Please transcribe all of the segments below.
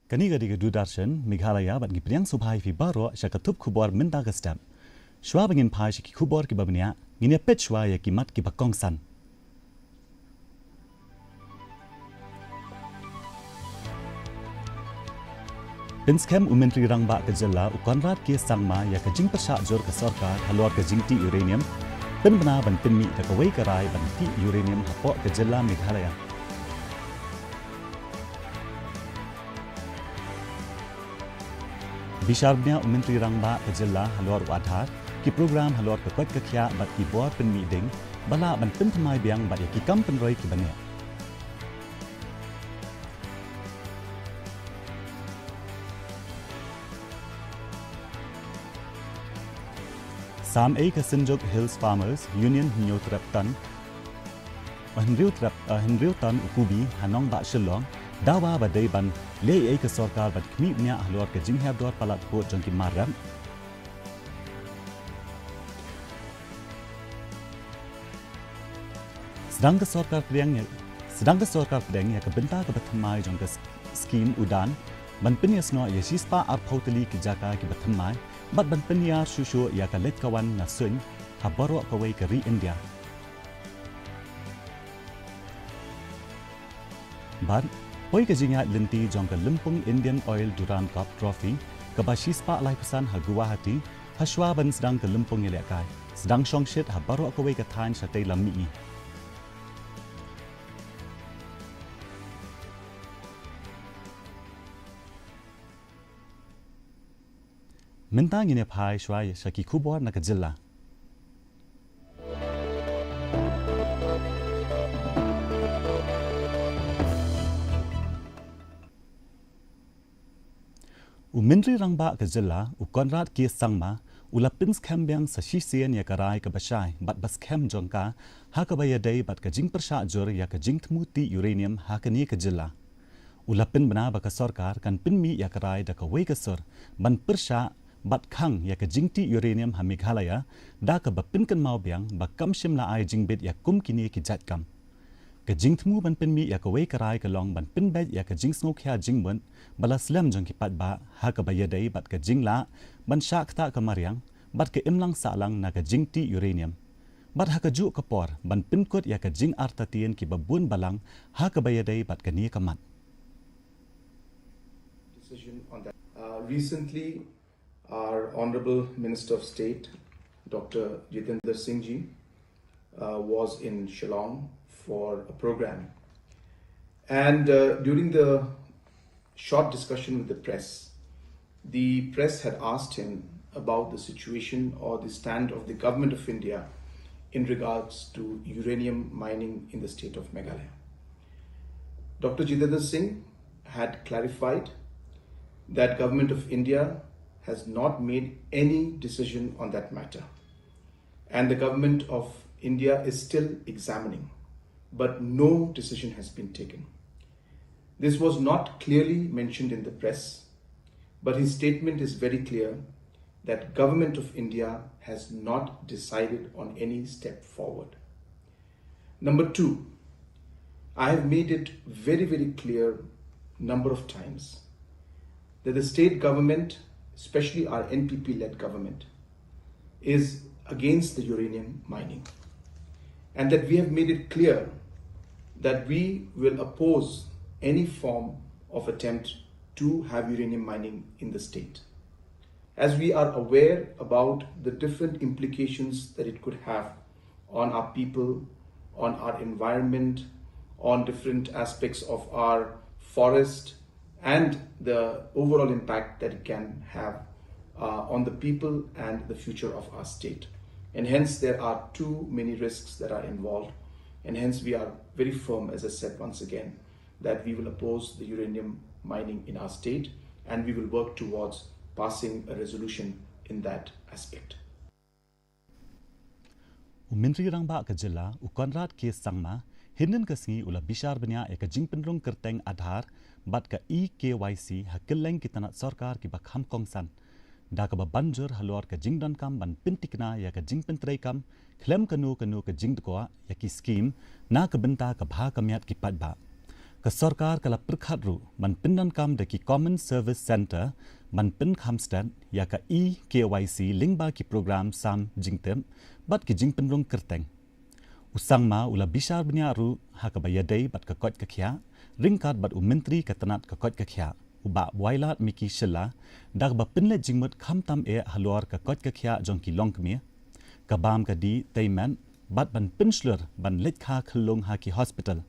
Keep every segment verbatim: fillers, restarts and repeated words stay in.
Kane ka dei ka Doordarshan Meghalaya bad ngi pdiang sngewbha ïa phi baroh sha ka thup khubor mynta ka step. Shuwa ba ngin phai sha ki khubor kiba bniah, ngin ïa peit shuwa ïa ki mat kiba kongsan. Pynskhem u Myntri Rangbah ka jylla u Conrad K Sangma ïa ka jingpyrshah jur ka sorkar halor ka jingtih uranium. Pynbna ban pynmih da kawei ka rai ban tih uranium hapoh ka jylla Meghalaya. Bishar bniah u Myntri Rangbah ka jylla halor u Aadhaar, ki program halor ka koit ka khiah bad ki bor pynmih ding, ba lah ban pynthymmai biang bad ïa ki kam pynroi kiba neh. Sam ei ka Synjuk Hills Farmers Union hynñiew trep ton, hynriew trep, eh, hynriew ton u kubi ha nongbah Shillong, dawa ba dei ban leh ei ka sorkar ban khmih bniah halor ka jinghiar dor palat khuid jong ki mar rep. Sdang ka sorkar pdiang ïa, sdang ka sorkar pdiang ïa ka bynta kaba thymmai jong ka s-, skim UDAN, ban pynïasnoh ïa shispah arphew tylli ki jaka kiba thymmai, bad ban pynhiar shuh shuh ïa ka leit ka wan na suiñ ha baroh kawei ka ri India. Bad, poi ka jingïaid lynti jong ka lympung Indian Oil Durand Cup Trophy, kaba shispah laiphew san ha Guwahati, ha shuwa ban sdang ka lympung ïalehkai, sdang shongshit ha baroh kawei ka thaiñ shatei lam mihngi. Mynta ngin ïa phai shuwa sha ki khubor na ka jylla. U Myntri Rangbah ka jylla, u Conrad K Sangma, u la pynskhem biang sa shisien ïa ka rai kaba shai bad ba skhem jong ka, ha kaba ïadei bad ka jingpyrshah jur ïa ka jingthmu tih uranium ha kane ka jylla. U la pynbna ba ka sorkar kan pynmih ïa ka rai da kawei ka sur, ban pyrshah bad khang ïa ka jingtih uranium ha Meghalaya, da kaba pynkynmaw biang ba kam shym la ai jingbit ïa kum kine ki jait kam. Ka jingthmu ban pynmih ïa kawei ka rai ka long ban pynbeit ïa ka jingsngewkhia jingmut ba la slem jong ki paidbah, ha kaba ïadei bad ka jinglah ban shah ktah ka mariang bad ka imlang sahlang na ka jingtih uranium. Bad ha kajuh ka por, ban pynkut ïa ka jingartatien kiba bun balang, ha kaba ïadei bad kane ka mat. Decision on that. Uh, recently, our Honorable Minister of State, Doctor Jitendra Singh ji, uh, was in Shillong for a program. And, uh, during the short discussion with the press, the press had asked him about the situation or the stand of the Government of India in regards to uranium mining in the state of Meghalaya. Doctor Jitendra Singh had clarified that Government of India has not made any decision on that matter, and the Government of India is still examining, but no decision has been taken. This was not clearly mentioned in the press, but his statement is very clear that Government of India has not decided on any step forward. Number two, I have made it very, very clear number of times that the state government, especially our N P P-led government, is against the uranium mining, and that we have made it clear that we will oppose any form of attempt to have uranium mining in the state. As we are aware about the different implications that it could have on our people, on our environment, on different aspects of our forest, and the overall impact that it can have, uh, on the people and the future of our state. And hence, there are too many risks that are involved. And hence, we are very firm, as I said once again, that we will oppose the uranium mining in our state, and we will work towards passing a resolution in that aspect. U Myntri Rangbah ka jylla, u Conrad K Sangma, hynnin ka sngi u la bishar bniah ïa ka jingpynrung kyrteng Aadhaar bad ka e-K Y C ha kylleng ki tnat sorkar kiba kham kongsan, da kaba ban jur halor ka jingdonkam ban pyntikna ïa ka jingpyntreikam khlem kano kano ka jingdkhoh ïa ki skim na ka bynta ka bha ka miat ki paidbah. Ka sorkar ka la pyrkhat ruh ban pyndonkam da ki Common Service Centre ban pynkham stet ïa ka e-K Y C lyngba ki program sam jingtip bad ki jingpynrung kyrteng. U Sangma u la bishar bniah ruh ha kaba ïadei bad ka koit ka khiah, ryngkat bad u Myntri ka tnat ka koit ka khiah, u Bah Wailadmiki Shylla, da kaba pynleit jingmut khamtam eh halor ka koit ka khiah jong ki longkmie, ka bam ka dih tei met, bad ban pynshlur ban leit kha khyllung ha ki hospital.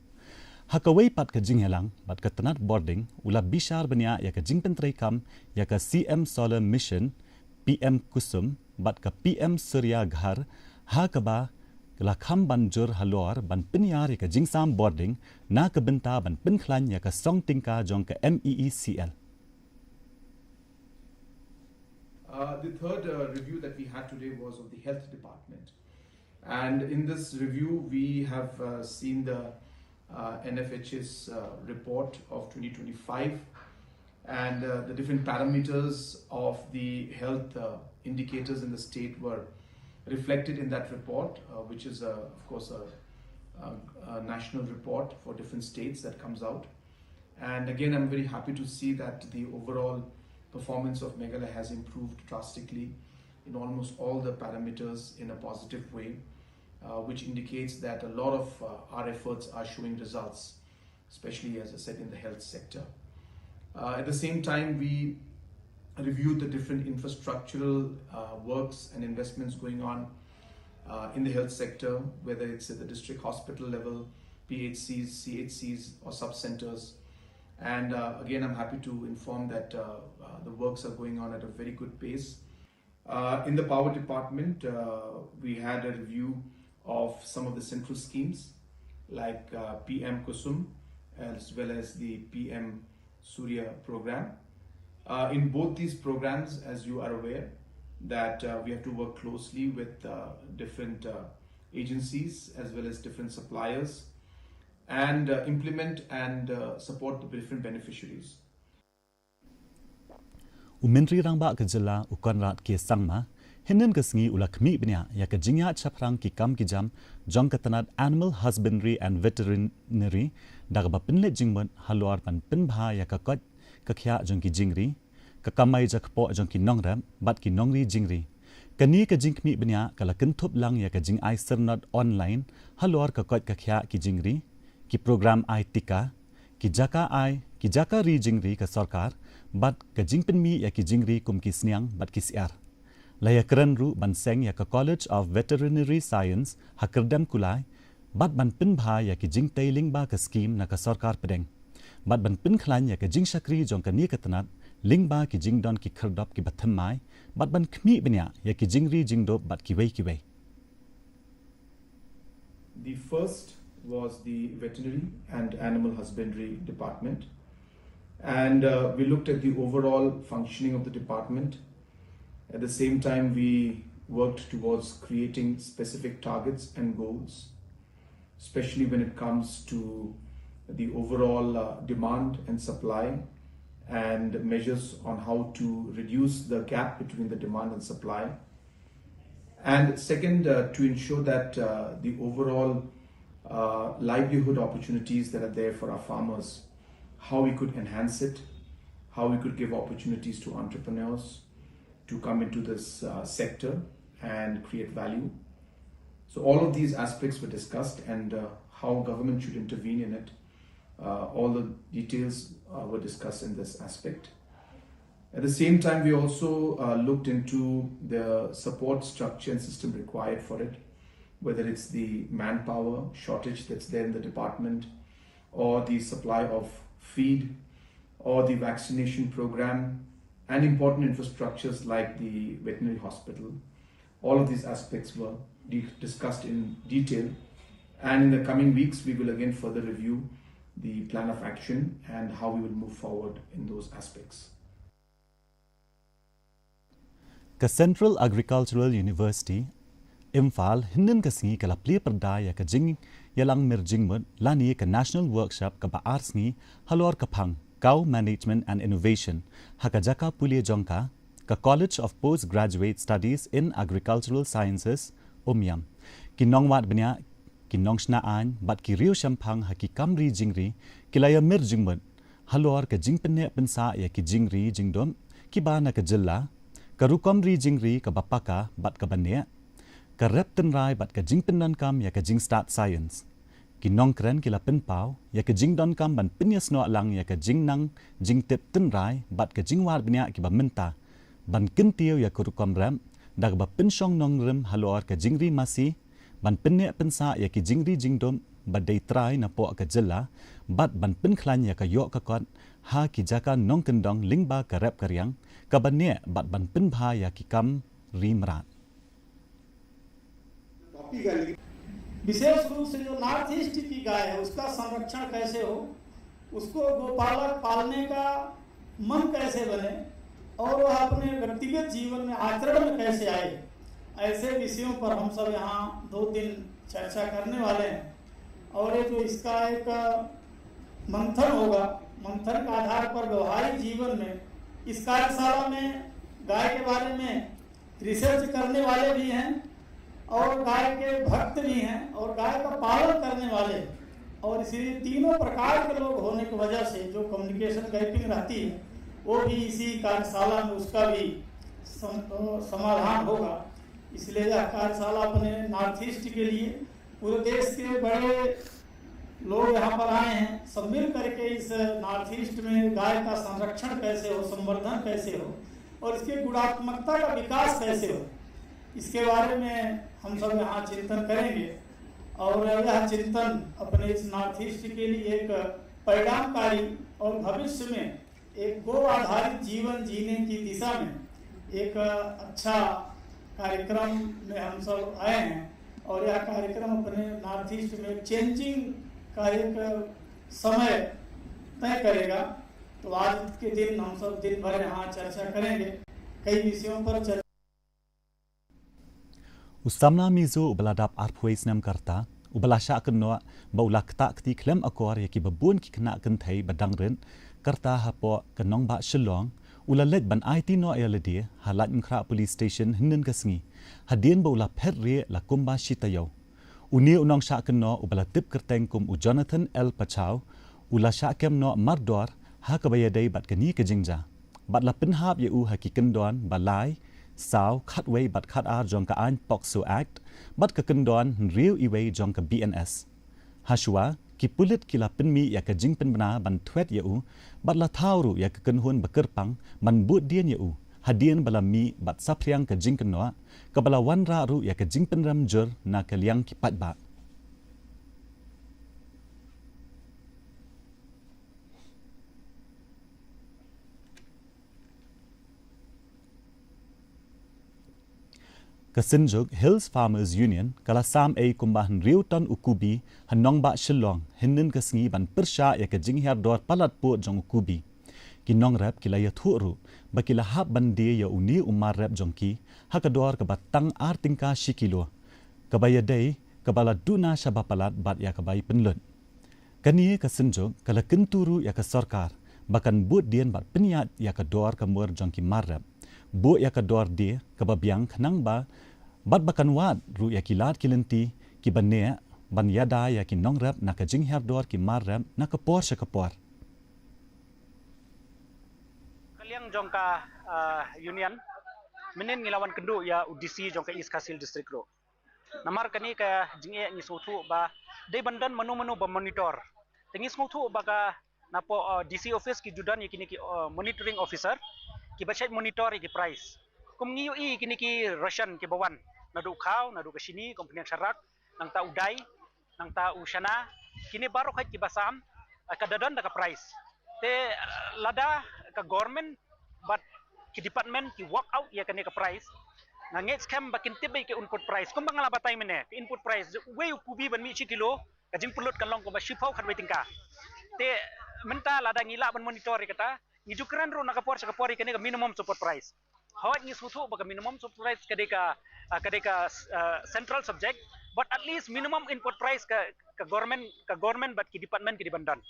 Ha kawei pat ka jingïalang bad ka tnat bording, u la bishar bniah ïa ka jingpyntreikam ïa ka C M Solar Mission, P M Kusum bad ka P M Surya Ghar, ha kaba la kham ban jur halor ban pynïar ïa ka jingsam bording na ka bynta ban pynkhlaiñ ïa ka song tyngka jong ka M E E C L. Uh, the third uh, review that we had today was of the health department. And in this review, we have uh, seen the uh, N F H S uh, report of twenty twenty-five, and uh, the different parameters of the health uh, indicators in the state were reflected in that report, uh, which is, uh, of course, a, a, a national report for different states that comes out. And again, I'm very happy to see that the overall performance of Meghalaya has improved drastically in almost all the parameters in a positive way, uh, which indicates that a lot of uh, our efforts are showing results, especially, as I said, in the health sector. Uh, at the same time, we reviewed the different infrastructural uh, works and investments going on uh, in the health sector, whether it's at the district hospital level, P H Cs, C H Cs, or sub centers. And uh, again, I'm happy to inform that uh, uh, the works are going on at a very good pace. Uh, in the power department, uh, we had a review of some of the central schemes like uh, P M Kusum as well as the P M Surya program. Uh, in both these programs, as you are aware, that uh, we have to work closely with uh, different uh, agencies as well as different suppliers and uh, implement and uh, support the different beneficiaries. U Myntri Rangbah ka Jylla u Conrad K Sangma, hynnin ka sngi u la khmih bniah ïa ka jingïaid shaphrang ki kam ki jam jong ka tnat Animal Husbandry and Veterinary, da kaba pynleit jingmut halor ban pynbha ïa ka koit ka khiah jong ki jingri, ka kamai jakpoh jong ki nongrep bad ki nongri jingri. Kane ka jingkhmih bniah ka la kynthup lang ïa ka jingai syrnod online halor ka koit ka khiah ki jingri, ki program ai tika, ki jaka ai, ki jaka ri jingri ka sorkar, bad ka jingpynmih ïa ki jingri kum ki sniang bad ki syiar. La ïakren ruh ban seng ïa ka College of Veterinary Science ha Kyrdemkulai, bad ban pynbha ïa ki jingtei lyngba ka skim na ka sorkar pdeng, bad ban pynkhlaiñ ïa ka jingshakri jong kane ka tnat lyngba ki jingdon ki khyrdop kiba thymmai, bad ban khmih bniah ïa ki jingri jingdup bad kiwei kiwei. The first was the veterinary and animal husbandry department. And uh, we looked at the overall functioning of the department. At the same time, we worked towards creating specific targets and goals, especially when it comes to the overall uh, demand and supply and measures on how to reduce the gap between the demand and supply. And second, uh, to ensure that uh, the overall uh, livelihood opportunities that are there for our farmers, how we could enhance it, how we could give opportunities to entrepreneurs to come into this uh, sector and create value. So all of these aspects were discussed, and uh, how government should intervene in it. Uh, all the details uh, were discussed in this aspect. At the same time, we also uh, looked into the support structure and system required for it, whether it's the manpower shortage that's there in the department, or the supply of feed, or the vaccination program, and important infrastructures like the veterinary hospital. All of these aspects were de- discussed in detail, and in the coming weeks, we will again further review the plan of action and how we will move forward in those aspects. Ka Central Agricultural University, Imphal, hynnin ka sngi ka la plie pyrda ïa ka jingïalang mir jingmut lane ka National Workshop kaba ar sngi halor ka phang Cow Management and Innovation ha ka jaka pule jong ka, ka College of Postgraduate Studies in Agricultural Sciences, Umiam. Ki nongwad bniah Ki nongshna aiñ bad ki riew shemphang ha ki kam ri jingri ki la ïamir jingmut halor ka jingpynneh pynsah ïa ki jingri jingdum kiba na ka jylla, ka rukom ri jingri kaba paka bad kaba neh, ka rep tynrai bad ka jingpyndonkam ïa ka jingstad science. Ki nongkren ki la pynpaw ïa ka jingdonkam ban pynïasnoh lang ïa ka jingnang jingtip tynrai bad ka jingwad bniah kiba mynta, ban kyntiew ïa ka rukom rep da kaba pynshong nongrim halor ka jingri masi, ban pynneh pynsah ïa ki jingri jingdum ba dei trai napoh ka jylla bad ban pynkhlaiñ ïa ka ïoh ka kot ha ki jaka nongkyndong lyngba ka rep ka riang kaba neh bad ban pynbha ïa ki kam ri mrad. विशेष रूप से जो नॉर्थ ईस्ट की गाय है, उसका संरक्षण कैसे हो, उसको गोपालक पालने का मन कैसे बने और वह अपने व्यक्तिगत जीवन में आचरण में कैसे आए, ऐसे विषयों पर हम सब यहाँ दो दिन चर्चा करने वाले हैं। और ये जो इसका एक मंथन होगा, मंथन के आधार पर व्यवहारिक जीवन में इस कार्यशाला में गाय के बारे में रिसर्च करने वाले भी हैं और गाय के भक्त भी हैं और गाय का पालन करने वाले, और इसलिए तीनों प्रकार के लोग होने की वजह से जो कम्युनिकेशन गैपिंग रहती है, वो भी इसी कार्यशाला में उसका भी सम-, समाधान होगा। इसलिए यह कार्यशाला अपने नॉर्थ ईस्ट के लिए, पूरे देश के बड़े लोग यहाँ पर आए हैं, सब मिल करके इस नॉर्थ ईस्ट में गाय का संरक्षण कैसे हो, संवर्धन कैसे हो और इसके गुणात्मकता का विकास कैसे हो, इसके बारे में हम सब यहाँ चिंतन करेंगे। और यह चिंतन अपने इस नॉर्थ ईस्ट के लिए एक परिणामकारी और भविष्य में एक गो आधारित जीवन जीने की दिशा में एक अच्छा कार्यक्रम में हम सब आए हैं और यह कार्यक्रम अपने नॉर्थ ईस्ट में चेंजिंग का एक समय तय करेगा। तो आज के दिन हम सब दिन भर यहाँ चर्चा करेंगे, कई विषयों पर चर्चा U samla Mizo uba la dap arphew snem ka rta, uba la shah kynnoh ba u la ktah kti khlem akor ïa kiba bun ki khynnah kynthei ba dang rit, ka rta hapoh ka nongbah Shillong, u la leit ban aiti noh ïa lade ha Laitumkhrah Police Station hynnin ka sngi, hadien ba u la phet rieh la kumba shi taïew. Une u nongshah kynnoh uba la tip kyrteng kum u Jonathan L Pachaw, u la shah kem noh mardor ha kaba ïadei bad kane ka jingjia bad la pynhap ïa u ha ki kyndon ba lai, saw, khatwei bad khatar jong ka aiñ POCSO Act bad ka kyndon hynriew iwei jong ka B N S. Hashwa, ki pulit ki la pynmih ïa ka jingpynbna ban thwet ïa u bad la thaw ruh ïa ka kynhun ba kyrpang ban bud dien ïa u hadien ba la mih bad saphriang ka jingkynnoh, kaba la wanrah ruh ïa ka jingpynrem jur na ka liang ki paidbah. Ka Synjuk Hills Farmers Union ka la sam ei kumba hynriew ton u kubi ha nongbah Shillong hynnin ka sngi ban pyrshah ïa ka jinghiar dor palat pud jong u kubi. Ki nongrep ki la ïathuh ruh ba ki la hap ban die ïa une u mar rep jong ki ha ka dor kaba tang ar tyngka shi kilo, kaba ïadei kaba la duh na shaba palat bad ïa ka bai pynlut. Kane ka Synjuk ka la kyntu ruh ïa ka sorkar ba kan bud dien bad pynïaid ïa ka dor ka mur jong ki mar rep, buh ïa ka dor die kaba biang khnang ba bad ba kan wad ruh ïa ki lad ki lynti kiba neh ban ïada ïa ki nongrep na ka jinghiar dor ki mar rep na ka por sha ka por. Ka liang jong ka, ah, union, mynnin ngi la wan kynduh ïa u D C jong ka East Khasi Hills District ruh. Namar kane ka jingeh ngi sngewthuh ba dei ban don mano mano ba monitor. Te ngi sngewthuh ba ka napoh, uh, D C office ki ju don ïa kine ki, uh, monitoring officer kiba shait monitor ïa ki price. Kum ngi ïohi kine ki ration kiba wan, naduh khaw, naduh ka shini, kum pynïang sharak, nangta u dai, nangta u shana, kine baroh hi kiba sam, uh, ka da don da ka price. Te, uh, lada ka government bad ki department ki work out ïa kane ka price, nga ngeit skhem ba kin tip beit ka input price. Kumba nga la batai mynne, ka input price, uwei u kubi ban mih shi kilo, ka jingpynlut kan long kumba shiphew khatwei tyngka. Te mynta lada ngi lah ban monitor ïa kata, ngi ju kren ruh na ka por sha ka por ïa kane ka minimum support price. Hooid, ngi sngewthuh ba ka minimum support price ka dei ka, ah, ka dei ka, ah, central subject, but at least minimum input price ka, ka government, ka government bad ki department ki dei ban don.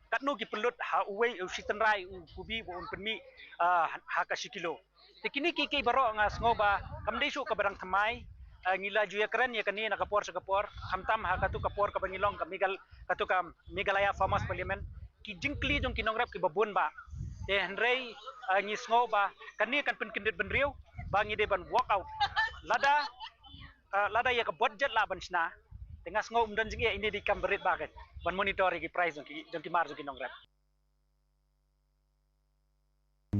Katno ki pynlut ha uwei u shi tynrai u kubi ba un pynmih, ah, ha ka shi kilo. Te kine kiei kiei baroh nga sngew ba kam dei shuh kaba dang thymmai, ah, ngi la ju ïakren ïa kane na ka por sha ka por, khamtam ha katu ka por kaba ngi long ka Megal-, katu ka Meghalaya Farmers Parliament, ki jingkylli jong ki nongrep kiba bun bha. Te hynrei, ah, ngi sngew ba kane kan pynkyndit bynriew ba ngi dei ban walk out. Lada, ah, lada ïa ka budget lah ban shna, te nga sngew ym don jingeh, ine dei kam barit ba kan ban monitor ïa ki price jong ki, jong ki mar jong ki nongrep.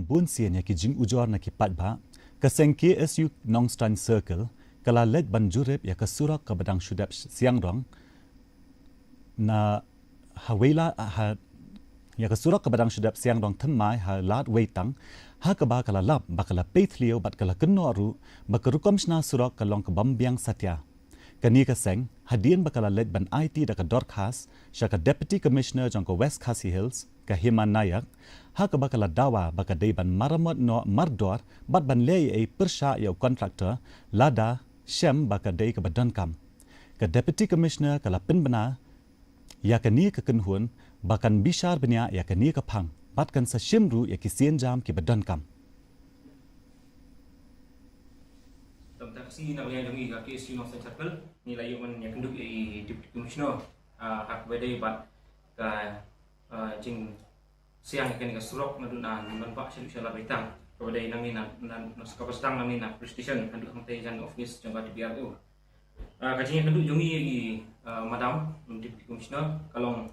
Bun sien ïa ki jingujor na ki paidbah, ka seng K S U Nongstoiñ Circle ka la leit ban jurip ïa ka surok kaba dang shu dep siang rong na ha Weila ha, ïa ka surok kaba dang shu dep siang rong thymmai ha Lad Weitang, ha kaba ka la lap ba ka la pei thliew bad ka la kynnoh ruh ba ka rukom shna surok ka long kabym biang satia. Kane ka seng, hadien ba ka la leit ban aiti da ka dorkhas sha ka Deputy Commissioner jong ka West Khasi Hills, ka Hema Nayak, ha kaba ka la dawa ba ka dei ban maramot noh mardor bad ban leh ei ei pyrshah ïa u contractor lada shem ba ka dei kaba donkam. Ka Deputy Commissioner ka la pynbna ïa kane ka kynhun ba kan bishar bniah ïa kane ka phang bad kan sa shim ruh ïa ki sienjam kiba donkam. Tam tak si na liang jong i ka K S U Nongstoiñ Circle, ngi la ïoh ban ïakynduh ïa i Deputy Commissioner, ah, ha kaba dei bad ka, ah, jingsiang ïa kane ka surok naduh na Nongbah shaduh sha Lad Weitang, kaba dei nangne na, na, na kaba sdang nangne na police station haduh hangtei jan office jong ka D P R O. Ah, ka jingïakynduh jong i, i, ah, Madam Deputy Commissioner, ka long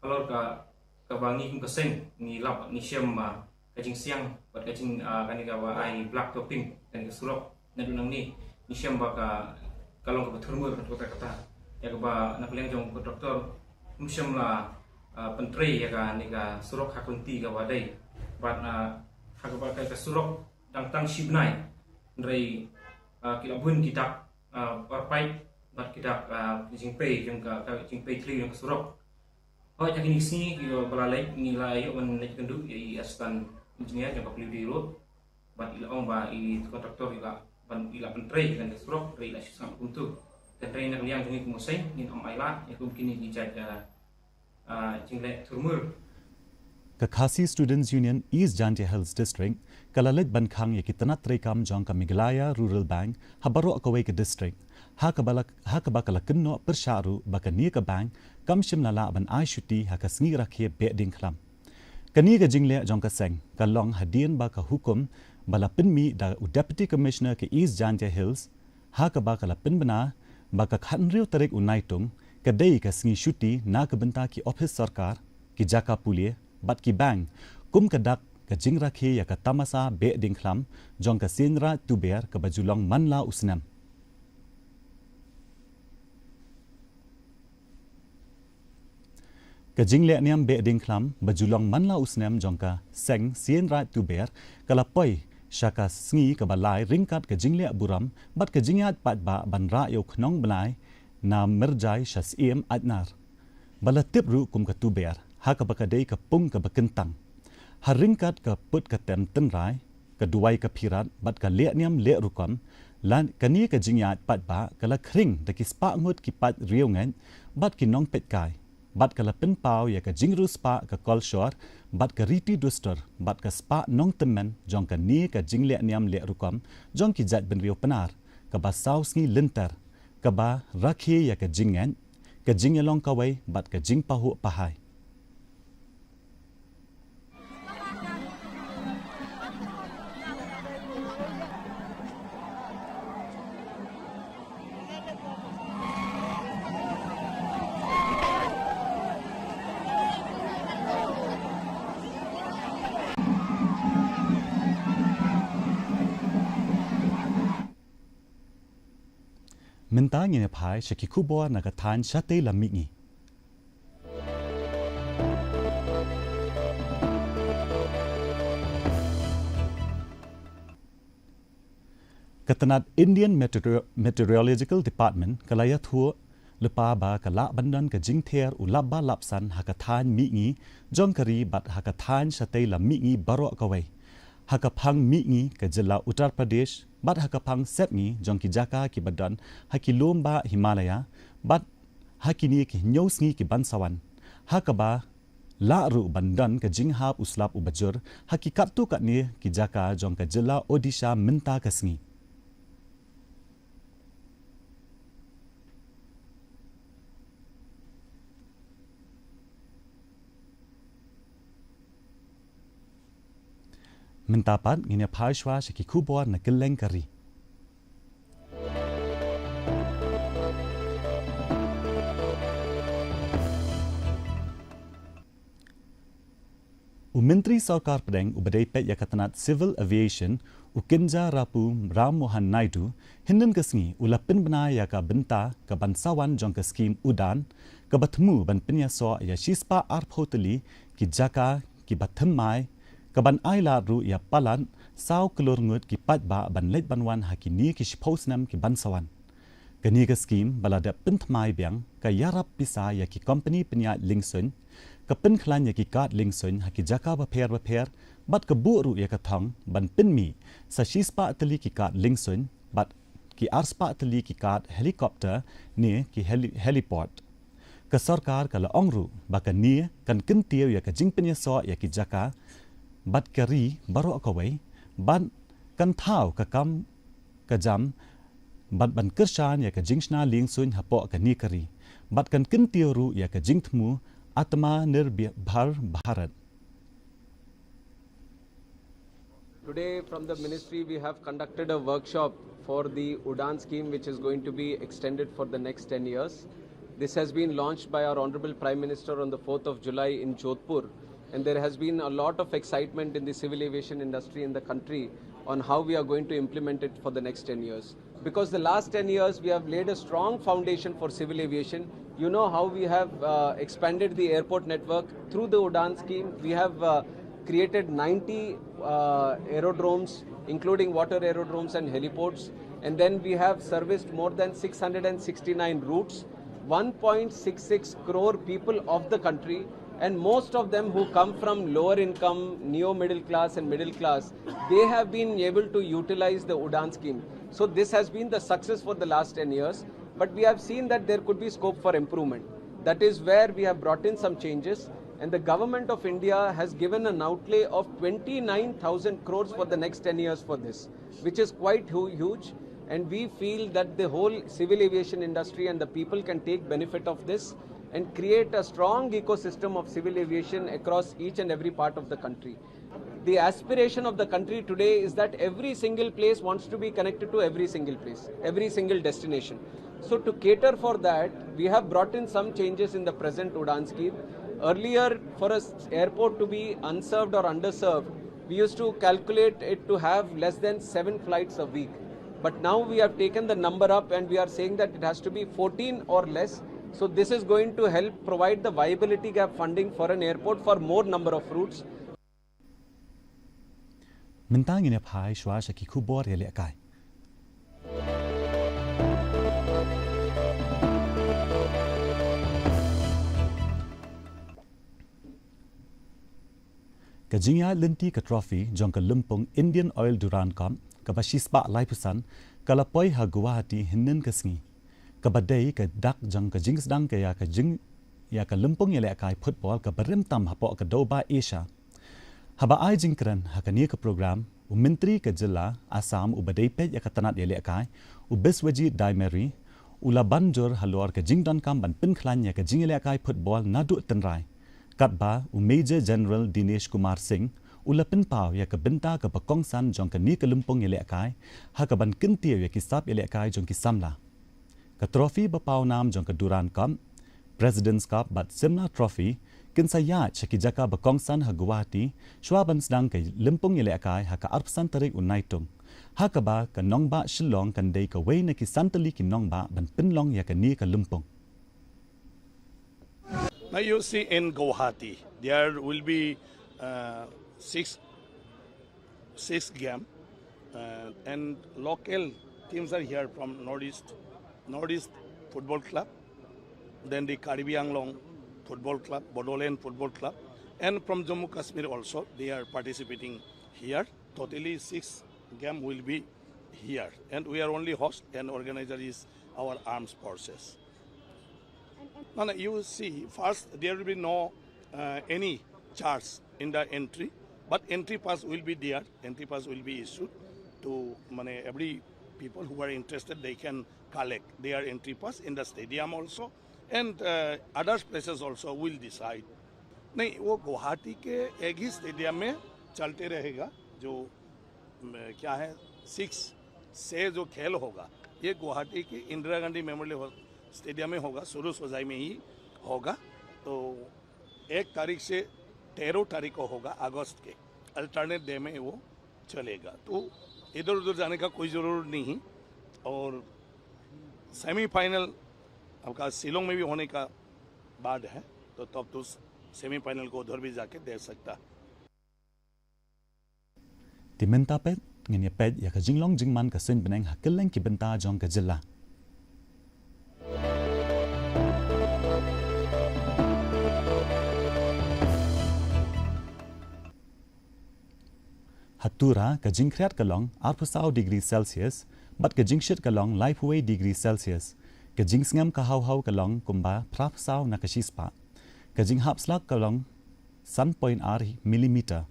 halor ka, kaba ngi kum ka seng ngi lap ngi shem ba ka jingsiang bad ka jing, ah, kane kaba ai black topping kane ka surok naduh nangne, ngi shem ba ka, ka long kaba thurmur kata kata. Ïa kaba na ka liang jong ka doctor ym shym la, ah, pyntrei ïa kane ka surok ha ka lynti kaba dei. Bad, ah, ha kaba ka, ka surok dang tang shi bnai, hynrei, ah, ki la bun ki dak, ah, parpait bad ki dak, ah, jingpei jong ka, ka jingpei thliew jong ka surok. Hooid, ha kine ki sngi kiba la leit ngi la ïoh ban leit kynduh ïa i Assistant Engineer jong ka P W D Road bad i la ong ba i contractor i la ban, i la pyntrei ïa kane ka surok, hynrei i la shu sngap kumtu. Te hynrei na ka liang jong ngi kum u seng ngin ym ailad ïa kum kine ki jait, ah, ah, jingleh thurmur. Ka Khasi Students Union East Jaintia Hills District ka la leit ban khang ïa ki tnat treikam jong ka Meghalaya Rural Bank ha baroh kawei ka district, ha kaba la, ha kaba ka la kynnoh pyrshah ruh ba kane ka bank kam shym la lah ban ai shuti ha ka sngi rakhe Behdieñkhlam. Kane ka jingleh jong ka seng ka long hadien ba ka hukum ba la pynmih da u Deputy Commissioner ka East Jaintia Hills, ha kaba ka la pynbna ba ka khathynriew tarik u Naitung ka dei ka sngi shuti na ka bynta ki ophis sorkar, ki jaka pule bad ki bank, kum ka dak ka jingrakhe ïa ka tamasa Behdieñkhlam jong ka Seiñraij Tuber kaba ju long man la u snem. Ka jingleh niam Behdieñkhlam ba ju long man la u snem jong ka seng Seiñraij Tuber ka la poi sha ka sngi kaba lai ryngkat ka jingleh burom bad ka jingïaid paidbah ban rah ïa u khnong bnai na Myrjai sha Syiem Aitnar, ba la tip ruh kum ka Tuber, ha kaba ka dei ka pung kaba kyntang. Ha ryngkat ka put ka tem tynrai, ka duwai ka phirat bad ka leh niam leh rukom, la kane ka jingïaid paidbah ka la khring da ki spah ngut ki paid riewngeit bad ki nongpeitkai, bad ka la pynpaw ïa ka jingriewspah ka kolshor bad ka riti dustur bad ka spah nongtymmen jong kane ka jingleh niam leh rukom jong ki jaitbynriew Pnar kaba saw sngi lynter, kaba rakhe ïa ka jingngeit, ka jingïalong kawei bad ka jingpahuh pahai. Mynta ngin ïa phai sha ki khubor na ka thaiñ shatei lam mihngi. Ka tnat Indian Meteoro-, Meteorological Department ka la ïathuh lypa ba ka lah ban don ka jingther u lap ba lap san ha ka thaiñ mihngi jong ka ri bad ha ka thaiñ shatei lam mihngi baroh kawei, ha ka phang mihngi ka jylla Uttar Pradesh bad ha ka phang sepngi jong ki jaka kiba don ha ki lum ba Himalaya bad ha kine ki hynñiew sngi ki ban sa wan, ha kaba lah ruh ban don ka jinghap u slap uba jur ha ki katto katne ki jaka jong ka jylla Odisha mynta ka sngi. Mynta pat ngin ïa phai shuwa sha ki khubor na kylleng ka ri. U Myntri Sorkar Pdeng uba dei peit ïa ka tnat Civil Aviation, u Kinjarapu Ram Mohan Naidu, hynnin ka sngi u la pynbna ïa ka bynta ka ban sa wan jong ka skhim UDAN, kaba thmu ban pynïasoh ïa shispah arphew tylli ki jaka kiba thymmai, kaban ai lad ruh ïa palat saw klur ngut ki paidbah ban leit ban wan ha kine ki shiphew snem kiban sa wan. Kane ka skhim ba la dep pynthymmai biang ka ïarap pisa ïa ki kompani pynïaid liengsuiñ, ka pynkhlaiñ ïa ki kad liengsuiñ ha ki jaka bapher bapher, bad ka buh ruh ïa ka thong ban pynmih sa shispah tylli ki kad liengsuiñ bad ki arspah tylli ki kad helicopter ne ki heli-, heliport. Ka sorkar ka la ong ruh ba kane kan kyntiew ïa ka jingpynïasoh ïa ki jaka bad ka ri baroh kawei, bad kan thaw ka kam ka jam bad ban kyrshan ïa ka jingshna liengsuiñ hapoh kane ka ri, bad kan kyntiew ruh ïa ka jingthmu Atmanirbhar Bharat. Today, from the ministry, we have conducted a workshop for the UDAN scheme, which is going to be extended for the next ten years. This has been launched by our Honorable Prime Minister on the fourth of July in Jodhpur, and there has been a lot of excitement in the civil aviation industry in the country on how we are going to implement it for the next ten years. Because the last ten years, we have laid a strong foundation for civil aviation. You know how we have, uh, expanded the airport network through the UDAN scheme. We have, uh, created ninety, uh, aerodromes, including water aerodromes and heliports. And then we have serviced more than six hundred and sixty-nine routes, one point six six crore people of the country, and most of them who come from lower income, neo middle class and middle class, they have been able to utilize the UDAN scheme. So this has been the success for the last ten years, but we have seen that there could be scope for improvement. That is where we have brought in some changes, and the Government of India has given an outlay of twenty-nine thousand crores for the next ten years for this, which is quite hu-, huge, and we feel that the whole civil aviation industry and the people can take benefit of this and create a strong ecosystem of civil aviation across each and every part of the country. The aspiration of the country today is that every single place wants to be connected to every single place, every single destination. So to cater for that, we have brought in some changes in the present UDAN scheme. Earlier, for a s-, airport to be unserved or underserved, we used to calculate it to have less than seven flights a week. But now we have taken the number up and we are saying that it has to be fourteen or less. So this is going to help provide the viability gap funding for an airport for more number of routes. Mynta ngin ïa phai shuwa sha ki khubor ïalehkai. Ka jingïaid lynti ka trophy jong ka lympung Indian Oil Durand Cup kaba shispah laiphew san ka la poi ha Guwahati hynnin ka sngi, kaba dei ka dak jong ka jingsdang ka ïa ka jing, ïa ka lympung ïalehkai football kaba rim tam hapoh ka dewbah Asia. Haba ai jingkren ha kane ka program, u Myntri ka jylla Assam uba dei peit ïa ka tnat ïalehkai, u Biswajit Daimary, u la ban jur halor ka jingdonkam ban pynkhlaiñ ïa ka jingïalehkai football naduh tynrai. Katba u Major General Dinesh Kumar Singh u la pynpaw ïa ka bynta kaba kongsan jong kane ka lympung ïalehkai ha kaban kyntiew ïa ki sap ïalehkai jong ki samla. Ka trophy ba pawnam jong ka Durand Cup, President's Cup bad Simla Trophy kin sa ïaid sha ki jaka ba kongsan ha Guwahati shuwa ban sdang ka lympung ïalehkai ha ka arphew san tarik u Naitung, ha kaba ka nongbah Shillong kan dei kawei na ki san tylli ki nongbah ban pynlong ïa kane ka lympung. Now you see in Guwahati, there will be, uh, six, six game, uh, and local teams are here from Northeast, Northeast Football Club, then the Karbi Anglong Football Club, Bodoland Football Club, and from Jammu Kashmir also, they are participating here. Totally six game will be here, and we are only host, and organizer is our armed forces. No, no, you see, first there will be no, uh, any charge in the entry, but entry pass will be there. Entry pass will be issued to, mane, every people who are interested, they can collect their entry pass in the stadium also, and, uh, other places also will decide. नहीं, वो गुवाहाटी के एक ही स्टेडियम में चलते रहेगा। जो क्या है, सिक्स से जो खेल होगा, ये गुवाहाटी के इंदिरा गांधी मेमोरियल स्टेडियम में होगा, सुरुज होजाई में ही होगा। तो एक तारीख से तेरह तारीख को होगा अगस्त के, अल्टरनेट डे में वो चलेगा। तो इधर उधर जाने का कोई ज़रूरत नहीं है। और सेमीफाइनल आपका शिलोंग में भी होने का बाद है, तो तब तो सेमीफाइनल को उधर भी जाके देख सकता है। Te mynta pat ngin ïa peit ïa ka jinglong jingman ka suiñ bneng ha kylleng ki bynta jong ka jylla. Ha Tura ka jingkhriat ka long arphew saw degree Celsius bad ka jingshit ka long laiphew wei degree Celsius. Ka jingsngem ka haw haw ka long kumba phraphew saw na ka shispah. Ka jinghap slap ka long san point ar millimeter.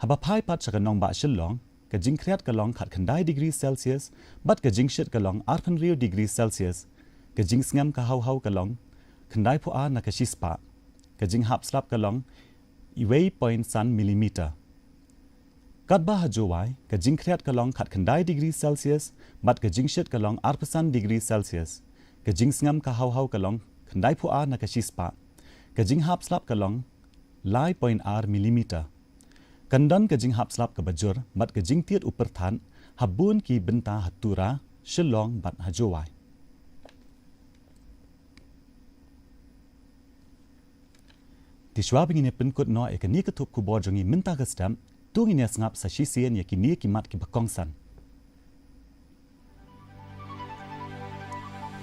Haba phai pat sha ka nongbah Shillong, ka jingkhriat ka long khatkhyndai degree Celsius bad ka jingshit ka long arphew hynriew degree Celsius. Ka jingsngem ka haw haw ka long khyndaiphew ar na ka shispah. Ka jinghap slap ka long wei point san millimeter. Katba ha Jowai ka jingkhriat ka long khatkhyndai degree Celsius bad ka jingshit ka long arphew san degree Celsius. Ka jingsngem ka haw haw ka long khyndaiphew ar na ka shispah. Ka jinghap slap ka long lai point ar millimeter. Kan don ka jinghap slap kaba jur bad ka jingtied u pyrthat ha bun ki bynta ha Tura, Shillong bad ha Jowai. Te shuwa ba ngin ïa pynkut noh ïa kane ka thup khubor jong ngi mynta ka step, to ngin ïa sngap sa shisien ïa kine ki mat kiba kongsan.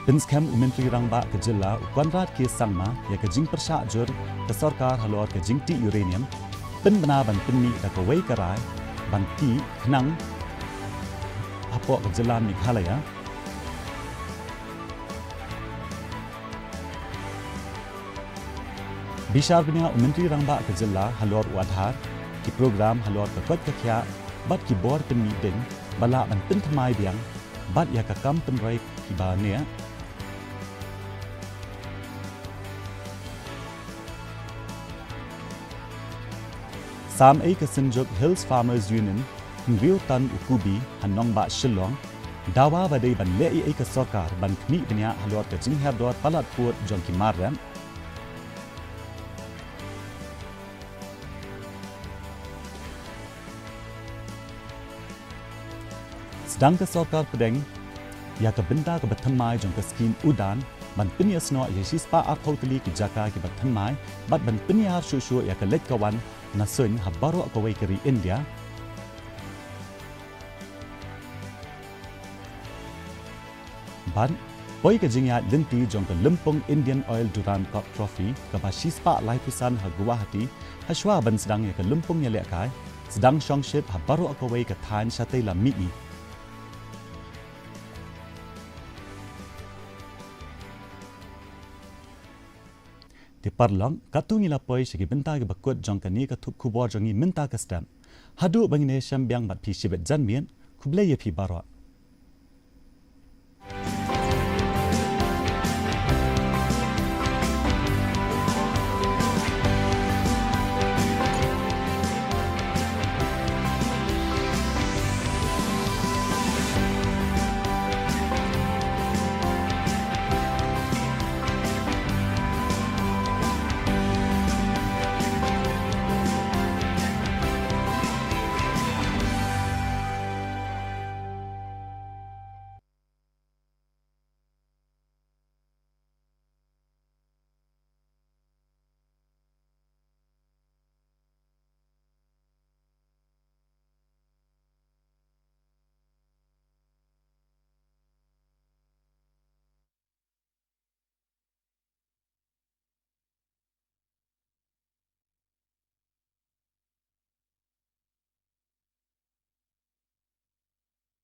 Pynskhem u Myntri Rangbah ka jylla u Conrad K Sangma ïa ka jingpyrshah jur ka sorkar halor ka jingtih uranium, pynbna ban pynmih da kawei ka rai ban tih khnang hapoh ka jylla Meghalaya. Bishar bniah u Myntri Rangbah ka jylla halor u Aadhaar, ki program halor ka koit ka khiah bad ki bor pynmih ding ba lah ban pynthymmai biang bad ïa ka kam pynroi kiba neh. Sam ei ka Synjuk Hills Farmers Union, hynriew tan u kubi ha nongbah Shillong, dawa ba dei ban leh ei ei ka sorkar ban khmih bniah halor ka jinghiar dor palat pud jong ki mar rep. Sdang ka sorkar pdeng ïa ka bynta kaba thymmai jong ka skim UDAN ban pynïasnoh ïa shispah arphew tylli ki jaka kiba thymmai bad ban pynïar shuh shuh ïa ka leit ka wan na suiñ ha baroh kawei ka ri India. Bad poi ka jingïaid lynti jong ka lympung Indian Oil Durand Cup Trophy kaba shispah laiphew san ha Guwahati, ha shuwa ban sdang ïa ka lympung ïalehkai, sdang shongshit ha baroh kawei ka thaiñ shatei lam mihngi. Te paralok, katto ngi la poi sha ki bynta kiba kut jong kane ka thup khubor jong ngi mynta ka step. Haduh ba ngin ïashem biang bad phi shibit janmiet, khublei ïa phi baroh.